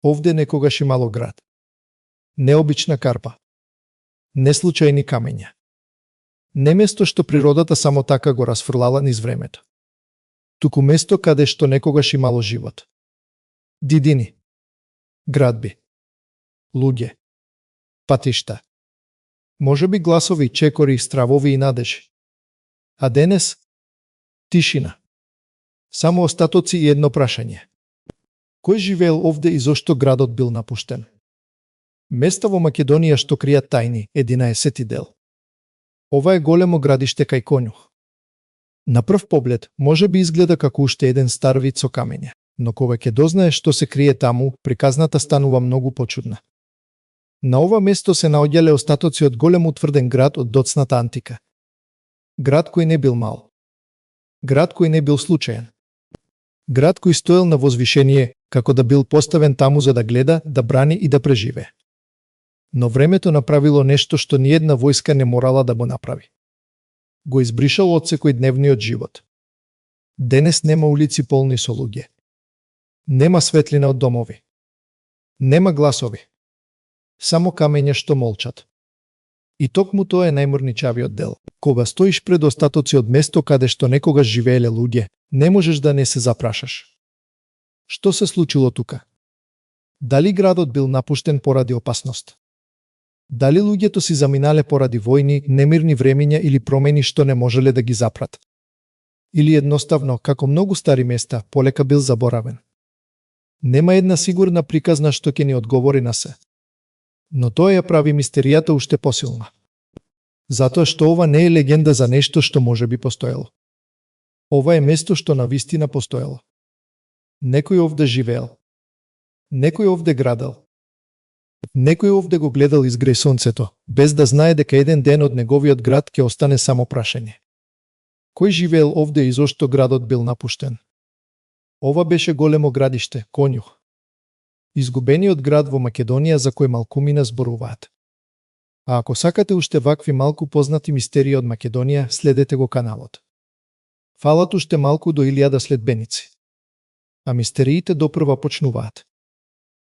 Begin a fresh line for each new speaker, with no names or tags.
Овде некогаш имало град. Необична карпа. Неслучајни камења. Не место што природата само така го расфрлала низ времето. Туку место каде што некогаш имало живот. Дидини. Градби. Луѓе. Патишта. Можеби гласови, чекори, стравови и надежи. А денес? Тишина. Само остатоци и едно прашање. Кој живеел овде и зошто градот бил напуштен? Места во Македонија што кријат тајни, 11 дел. Ова е големо градиште кај Конјух. На прв поглед може би изгледа како уште еден стар вид со камења, но кога ќе дознаеш што се крие таму, приказната станува многу почудна. На ова место се наоѓале остатоци од голем утврден град од доцната антика. Град кој не бил мал. Град кој не бил случаен. Град кој стоел на возвишение, како да бил поставен таму за да гледа, да брани и да преживее. Но времето направило нешто што ниедна војска не морала да го направи. Го избришало од секој дневниот живот. Денес нема улици полни со луѓе. Нема светлина од домови. Нема гласови. Само камења што молчат. И токму тоа е најмрничавиот дел. Кога стоиш пред остатоци од место каде што некогаш живееле луѓе, не можеш да не се запрашаш. Што се случило тука? Дали градот бил напуштен поради опасност? Дали луѓето си заминале поради војни, немирни времиња или промени што не можеле да ги запрат? Или едноставно, како многу стари места, полека бил заборавен? Нема една сигурна приказна што ќе ни одговори на се. Но тоа ја прави мистеријата уште посилна. Затоа што ова не е легенда за нешто што може би постоело. Ова е место што навистина постоело. Некој овде живеел. Некој овде градел. Некој овде го гледал изгреј сонцето, без да знае дека еден ден од неговиот град ќе остане само прашање. Кој живеел овде и зошто градот бил напуштен? Ова беше големо градиште, Конјух. Изгубениот град во Македонија за кој малкумина зборуваат. А ако сакате уште вакви малку познати мистерии од Македонија, следете го каналот. Фалат уште малку до 1000 следбеници. А мистериите допрва почнуваат.